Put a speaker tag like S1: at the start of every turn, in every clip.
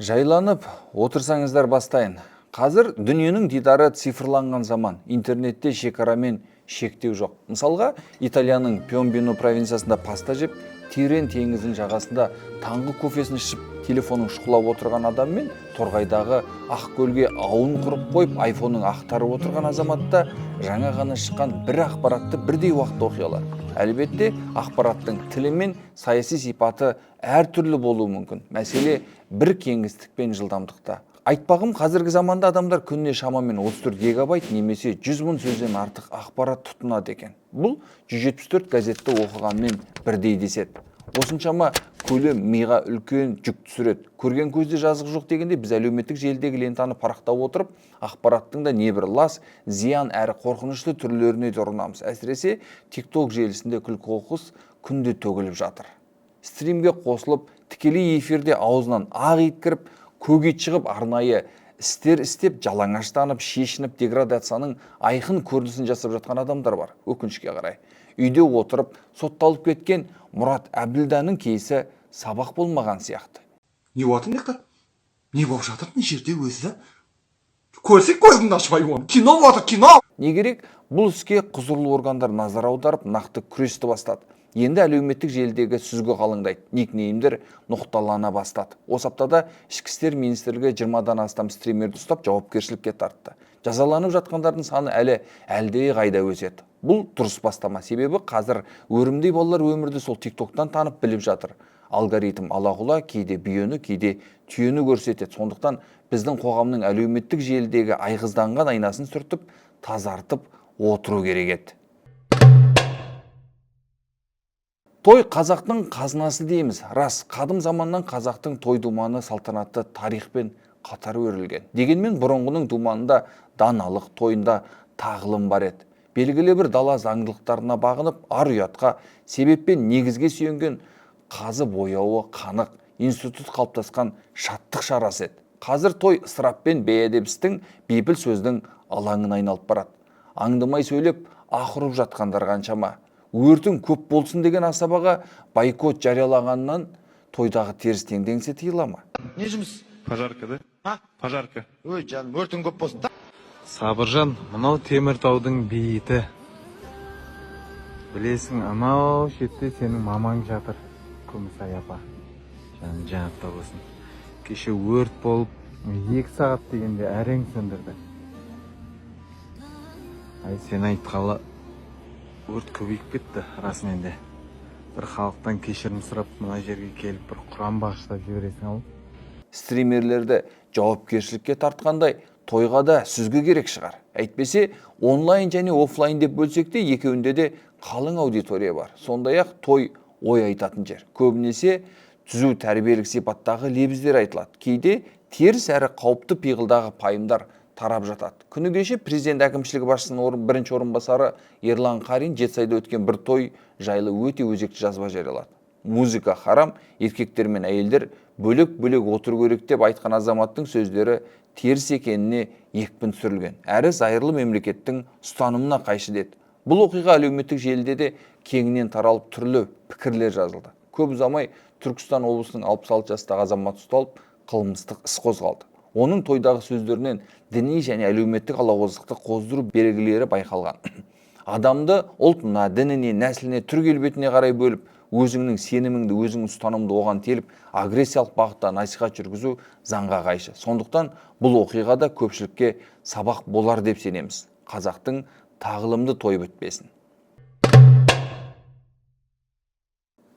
S1: Жайланып отырсаңыздар, бастайын. Қазір дүниенің дидары цифрланған заман. Интернетте шекара мен шектеу жоқ. Мысалға, Италияның Пьомбино провинциясында паста жеп, Тирен теңізінің жағасында таңғы кофесін ішіп, телефонын шұқылап отырған адам мен Торғайдағы Ақкөлге ауын құрып қойып, айфонын ақтарып отырған азаматта жаңа ғана шыққан бір ақпаратты бірдей уақытта оқи алады. Әлбетте, ақпараттың тілі мен саяси сипаты әртүрлі болуы мүмкін. Мәселе бір кеңістік пен жылдамдықта. Айтпағым, қазіргі заманда адамдар күніне шамамен 34 гигабайт немесе 100 мың сөзден артық ақпарат тұтынады екен. Бұл 174 газетті оқығанмен бірдей деседі. Осыншама көлем миға үлкен жүк түсіреді. Көрген көзде жазық жоқ дегенде, біз әлеуметтік желідегі лентаны парақтап отырып, ақпараттың да небір лас, зиян әрі қорқынышты түрлеріне де ұрынамыз. Әсіресе TikTok желісінде күлкі, қоқыс күнде төгіліп жатыр. Стримге қосылып, тікелей эфирде аузынан ақ ит кіріп, көк ит шығып, арнайы істер істеп, жалаңаштанып, шешініп, деградацияның айқын көрінісін жасап жатқан адамдар бар. Өкінішке қарай, үйде отырып сотталып кеткен Мұрат Әбділданың кейсі сабақ болмаған сияқты.
S2: Не болып жатыр мына жақта? Не болып жатыр мына жерде өзі? Көрсек, көзімді ашпай оны. Кино болып жатыр, кино.
S1: Не керек, бұл іске құзырлы органдар назар аударып, нақты күресті бастады. Енді әлеуметтік желідегі сүзгі қалыңдайды, никнеймдер ноқталана бастады. Осы аптада Ішкі істер министрлігі 20-дан астам стримерді ұстап, жауапкершілікке тартты. Жазаланып жатқандардың саны әлі әлде қайда өседі. Бұл дұрыс бастама, себебі қазір өрімдей балалар өмірді сол тиктоктан танып біліп жатыр. Алгоритм алағұла кейде бүйені, кейде түйені көрсетеді. Сондықтан біздің қоғамның әлеуметтік желідегі айғызданған айнасын сүртіп, тазартып отыру керек еді. Той — қазақтың қазынасы дейміз. Рас, қадым заманнан қазақтың той думаны салтанатты тарихпен қатар өрілген. Дегенмен бұрынғының думанында даналық, тойында тағылым бар еді. Белгілі бір дала заңдылықтарына бағынып, ар ұятқа, себеп пен негізге сүйенген, қазы бояуы қанық институт қалыптасқан шаттық шарасы еді. Қазір той ысырап пен бейәдеп істің, бейпіл сөздің алаңына айналып барады. Аңдымай сөйлеп, ах ұрып жатқандар қаншама? Өртің көп болсын деген асабаға бойкот жариялағаннан тойдағы теріс теңдеңсе тыйыла ма?
S3: Не жұмыс?
S4: Пожарка, да?
S3: А?
S4: Пожарка.
S3: Ой, жаным, өртің көп болсын да.
S5: Сабыржан, мынау Теміртаудың бейіті. Білесің, анау шетте сенің мамаң жатыр, Күмісай апа. Жаны жәннатта болсын. Кеше өрт болып, 2 сағат дегенде әрең сөндірді. Ай, сен айтқалы өрт көбейіп кетті расымен де. Бір халықтан кешірім сұрап, мына жерге келіп бір құран бағыштап жібересің ау.
S1: Стримерлерді жауапкершілікке тартқандай, тойға да сүзгі керек шығар. Әйтпесе онлайн және офлайн деп бөлсек те, екеуінде де қалың аудитория бар. Сондай ақ той — ой айтатын жер. Көбінесе түзу, тәрбиелік сипаттағы лебіздер айтылады. Кейде теріс әрі қауіпті пиғылдағы пайымдар тарап жатады. Күні кеше президент әкімшілігі басшысының бірінші орынбасары Ерлан Қарин Жетісайда өткен бір той жайлы өте өзекті жазба жариялады. Музыка харам, еркектер мен әйелдер бөлек бөлек отыру керек деп айтқан азаматтың сөздері теріс екеніне екпін түсірілген әрі зайырлы мемлекеттің ұстанымына қайшы деді. Бұл оқиға әлеуметтік желіде де кеңінен таралып, түрлі пікірлер жазылды. Көп ұзамай Түркістан облысының 66 жастағы азамат ұсталып, қылмыстық іс қозғалды. Оның тойдағы сөздерінен діни және әлеуметтік алауыздықты қоздыру белгілері байқалған. Адамды ұлтына, дініне, нәсіліне, түр келбетіне қарай бөліп, өзіңнің сеніміңді, өзіңнің ұстанымыңды оған теліп, агрессиялық бағытта насихат жүргізу заңға қайшы. Сондықтан бұл оқиға да көпшілікке сабақ болар деп сенеміз. Қазақтың тағылымды той бітпесін.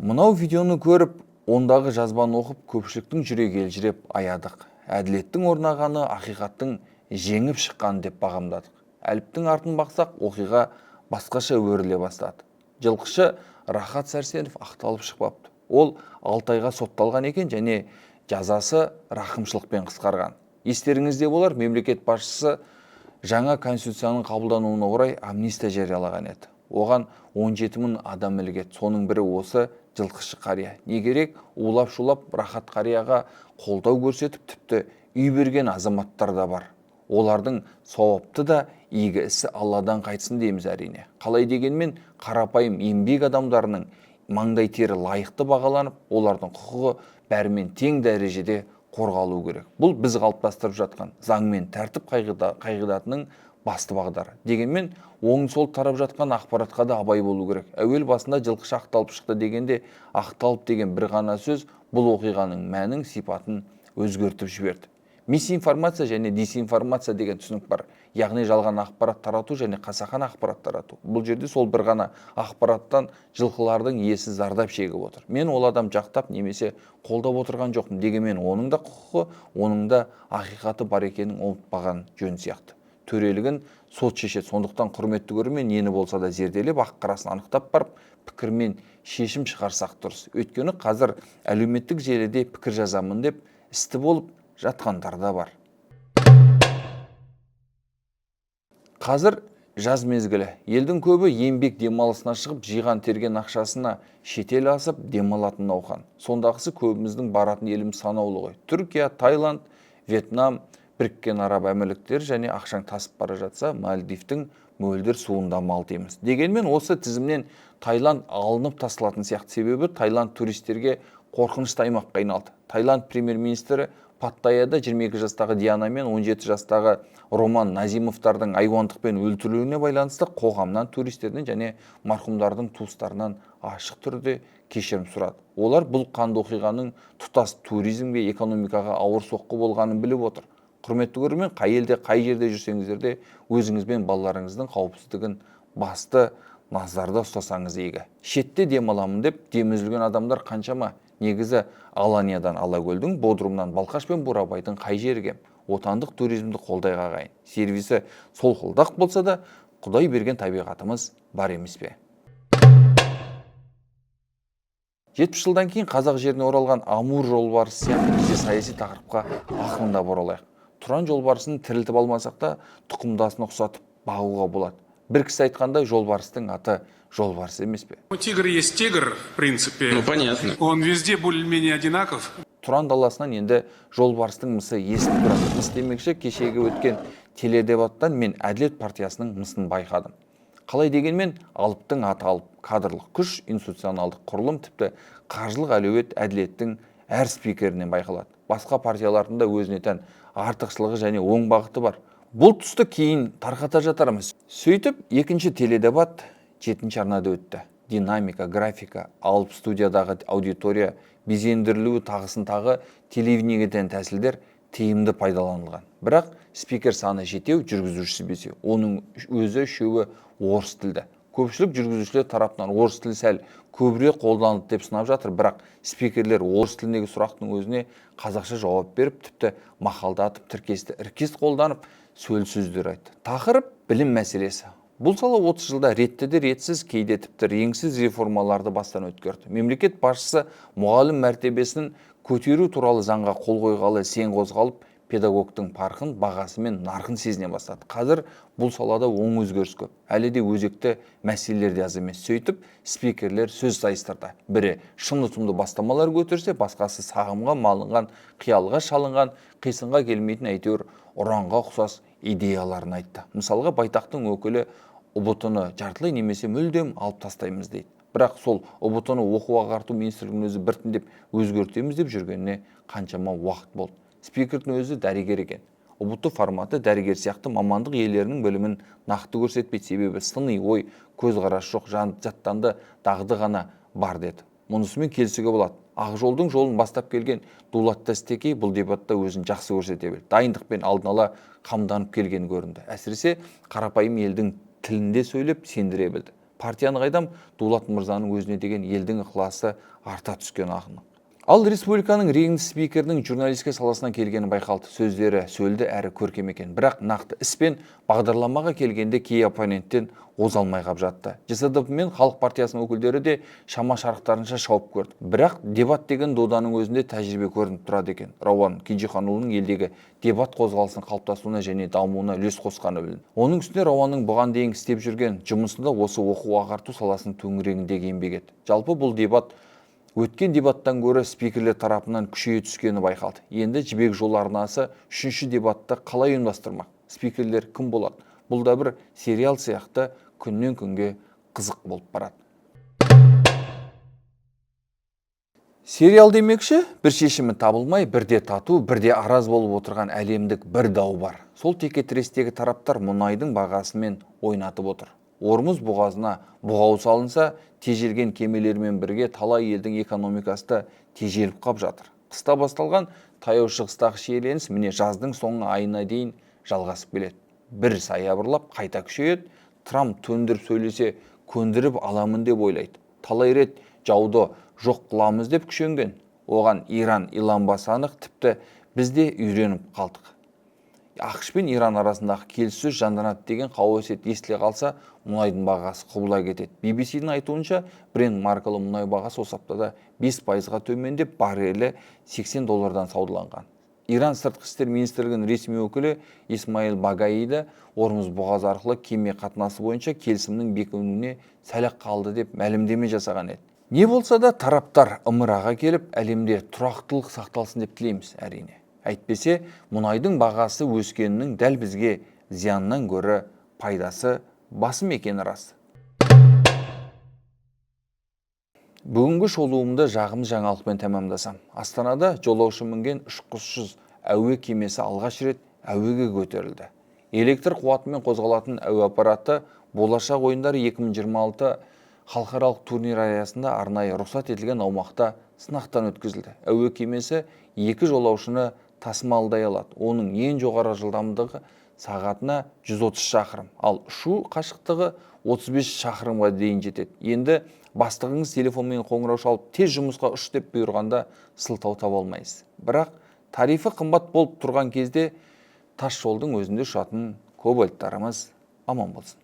S1: Мынау видеоны көріп, ондағы жазбаны оқып, көпшіліктің жүрегі елжіреп аядық. Әділеттің орнағаны, ақиқаттың жеңіп шыққаны деп бағамдадық. Әліптің артын бақсақ, оқиға басқаша өріле бастады. Жылқышы Рахат Сәрсенов ақталып шықпапты. Ол 6 айға сотталған екен және жазасы рақымшылықпен қысқарған. Естеріңізде болар, мемлекет басшысы жаңа конституцияның қабылдануына орай амнистия жариялаған еді. Оған 17 мың адам ілігеді. Соның бірі осы жылқышы қария. Не керек, улап шулап Рахат қарияға қолдау көрсетіп, тіпті үй берген азаматтар да бар. Олардың сауапты да игі ісі Алладан қайтсын дейміз, әрине. Қалай дегенмен, қарапайым еңбек адамдарының маңдай тері лайықты бағаланып, олардың құқығы бәрімен тең дәрежеде қорғалу керек. Бұл біз қалыптастырып жатқан заң мен тәртіп қағидатының басты бағдары. Дегенмен оң сол тарап жатқан ақпаратқа да абай болу керек. Әуел басында жылқышы ақталып шықты дегенде ақталып деген бір ғана сөз бұл оқиғаның мәнін, сипатын өзгертіп жіберді. Мисинформация және дисинформация деген түсінік бар. Яғни жалған ақпарат тарату және қасақан ақпарат тарату. Бұл жерде сол бір ғана ақпараттан жылқылардың иесі зардап шегіп отыр. Мен ол адам жақтап немесе қолдап отырған жоқпын. Дегенмен оның да құқығы, оның да ақиқаты бар екенін ұмытпаған жөн сияқты. Төрелігін сот шешеді. Сондықтан құрметті көрермен, нені болса да зерделеп, ақ қарасын анықтап барып, пікірмен шешім шығарсақ дұрыс. Өйткені қазір әлеуметтік желіде пікір жазамын деп істі болып жатқандар да бар. Қазір жаз мезгілі. Елдің көбі еңбек демалысына шығып, жиған терген ақшасына шетел асып демалатын науқан. Сондағысы көбіміздің баратын еліміз санаулы ғой. Түркия, Таиланд, Вьетнам, Біріккен Араб Әмірліктері және ақшаң тасып бара жатса, Мальдивтің мөлдір суында малтимыз. Дегенмен осы тізімнен Таиланд алынып тасталатын сияқты. Себебі Таиланд туристерге қорқынышты аймаққа айналды. Таиланд премьер-министрі Паттайяда 22 жастағы Диана мен 17 жастағы Роман Назимовтардың айуандықпен өлтірілуіне байланысты қоғамнан, туристерден және марқұмдардың туыстарынан ашық түрде кешірім сұрады. Олар бұл қанды оқиғаның тұтас туризмге, экономикаға ауыр соққы болғанын біліп отыр. Құрметті көрермен, қай елде, қай жерде жүрсеңіздер де өзіңіз бен балаларыңыздың қауіпсіздігін басты назарда ұстасаңыз игі. Шетте демаламын деп дем үзілген адамдар қаншама? Негізі Аланиядан Алакөлдің, Бодрумнан Балқаш пен Бурабайдың қай жері кем? Отандық туризмді қолдай қағайын. Сервисі солқылдақ болса да, Құдай берген табиғатымыз бар емес пе? 70 жылдан кейін қазақ жеріне оралған Амур жолбарысы сияқты біз де саяси тақырыпқа ақырындап оралайық. Тұран жолбарысын тірілтіп алмасақ та, тұқымдасын ұқсатып бағуға болады. Бір кісі айтқандай, жолбарыстың аты жолбарыс емес пе?
S4: Тигр есть тигр, в принципе.
S6: Ну, понятно.
S4: Он везде более-менее одинаков.
S1: Тұран даласынан енді жолбарыстың мысы есіп тұрады. Мыс демекші, кешегі өткен теледебаттан мен Әділет партиясының мысын байқадым. Қалай дегенмен, алыптың аты алып, кадрлық күш, институционалдық құрылым, тіпті қаржылық әлеует Әділеттің әр спикерінен байқалады. Басқа партиялардың да өзіне тән артықшылығы және оң бағыты бар. Бұл тұсты кейін тарқата жатармыз. Сөйтіп, екінші теледебат 7-ші арнада өтті. Динамика, графика, алып студиядағы аудитория безендірілуі тағысын тағы телевидениеге тән тәсілдер тиімді пайдаланылған. Бірақ спикер саны жетеу, жүргізушісі бесеу. Оның өзі үшеуі орыс тілді. Көпшілік жүргізушілер тарапынан орыс тілі сәл көбірек қолданылды деп сынап жатыр, бірақ спикерлер орыс тіліндегі сұрақтың өзіне қазақша жауап беріп, тіпті мақалдатып, тіркесті іркес қолданып, сөл сөздер айтты. Тақырып білім мәселесі. Бұл сала 30 жылда ретті де ретсіз, кейде тіпті реңсіз реформаларды бастан өткерді. Мемлекет басшысы мұғалім мәртебесін көтеру туралы заңға қол қойғалы сең қозғалып, педагогтың парқын, бағасы мен нарқын сезіне бастады. Қазір бұл салада оң өзгеріс көп. Әлі де өзекті мәселелер де аз емес. Сөйтіп, спикерлер сөз сайыстырды. Бірі шын ұтымды бастамалар көтерсе, басқасы сағымға малынған, қиялға шалынған, қисынға келмейтін әйтеуір ұранға ұқсас идеяларын айтты. Мысалға, байтақтың өкілі ҰБТ-ны жартылай немесе мүлдем алып тастаймыз дейді. Бірақ сол ҰБТ-ны оқу ағарту министрлігінің өзі біртіндеп өзгертеміз деп жүргеніне қаншама уақыт болды. Спикердің өзі дәрігер екен. ҰБТ форматы дәрігер сияқты мамандық иелерінің білімін нақты көрсетпейді. Себебі сыни ой, көзқарас жоқ, жаттанды дағды ғана бар деді. Мұнысымен келісуге болады. Ақ жолдың жолын бастап келген Дулат Тастекей бұл дебатта өзін жақсы көрсете білді. Дайындықпен алдын ала қамданып келген көрінді. Әсіресе қарапайым елдің тілінде сөйлеп сендіре білді. Партияны қайдам, Дулат мырзаның өзіне деген елдің ықыласы арта түскен ақын. Ал республиканың реңді спикерінің журналистика саласынан келгені байқалды. Сөздері сөлді әрі көркем екен. Бірақ нақты іс пен бағдарламаға келгенде кей оппоненттен оза алмай қап жатты. ЖСДП мен Халық партиясының өкілдері де шама шарықтарынша шауып көрді. Бірақ дебат деген доданың өзінде тәжірибе көрініп тұрады екен. Рауан Кенжеханұлының елдегі дебат қозғалысының қалыптасуына және дамуына үлес қосқаны білінді. Оның үстіне Рауанның бұған дейін істеп жүрген жұмысында осы оқу ағарту саласының төңірегіндегі еңбек еді. Жалпы бұл дебат өткен дебаттан гөрі спикерлер тарапынан күшейе түскені байқалды. Енді Жібек жолы арнасы үшінші дебатты қалай ұйымдастырмақ? Спикерлер кім болады? Бұл да бір сериал сияқты күннен күнге қызық болып барады. Сериал демекші, бір шешімі табылмай, бірде тату, бірде араз болып отырған әлемдік бір дау бар. Сол текетірестегі тараптар мұнайдың бағасымен ойнатып отыр. Ормуз бұғазына бұғау салынса, тежелген кемелермен бірге талай елдің экономикасы да тежеліп қап жатыр. Қыста басталған Таяу Шығыстағы шиеленіс міне жаздың соңғы айына дейін жалғасып келеді. Бір саябырлап қайта күшейеді. Трамп төндіріп сөйлесе, көндіріп аламын деп ойлайды. Талай рет жауды жоқ қыламыз деп күшенген. Оған Иран иланбасы анық, тіпті біз де үйреніп қалдық. АҚШ пен Иран арасындағы келіссөз жанданады деген қауесет естіле қалса, мұнайдың бағасы құбыла кетеді. BBC-дің айтуынша, Brent маркалы мұнай бағасы осы аптада 5%-ға төмендеп, баррелі 80 доллардан саудаланған. Иран сыртқы істер министрлігінің ресми өкілі Исмаил Багаи да Ормуз бұғазы арқылы кеме қатынасы бойынша келісімнің бекінуіне сәл-ақ қалды деп мәлімдеме жасаған еді. Не болса да тараптар ымыраға келіп, әлемде тұрақтылық сақталсын деп тілейміз, әрине. Әйтпесе, мұнайдың бағасы өскенінің дәл бізге зияннан гөрі пайдасы басым екені рас. Бүгінгі шолуымды жағымды жаңалықпен тәмамдасам. Астанада жолаушы мінген ұшқышсыз әуе кемесі алғаш рет әуеге көтерілді. Электр қуатымен қозғалатын әуе аппараты Болашақ ойындары 2026 халықаралық турнир аясында арнайы рұқсат етілген аумақта сынақтан өткізілді. Әуе кемесі 2 жолаушыны тасымалдай алады. Оның ең жоғары жылдамдығы сағатына 130 шақырым, ал ұшу қашықтығы 35 шақырымға дейін жетеді. Енді бастығыңыз телефонмен қоңырау шалып, тез жұмысқа ұш деп бұйырғанда сылтау таба алмайсыз. Бірақ тарифі қымбат болып тұрған кезде тас жолдың өзінде ұшатын кобальттарымыз аман болсын.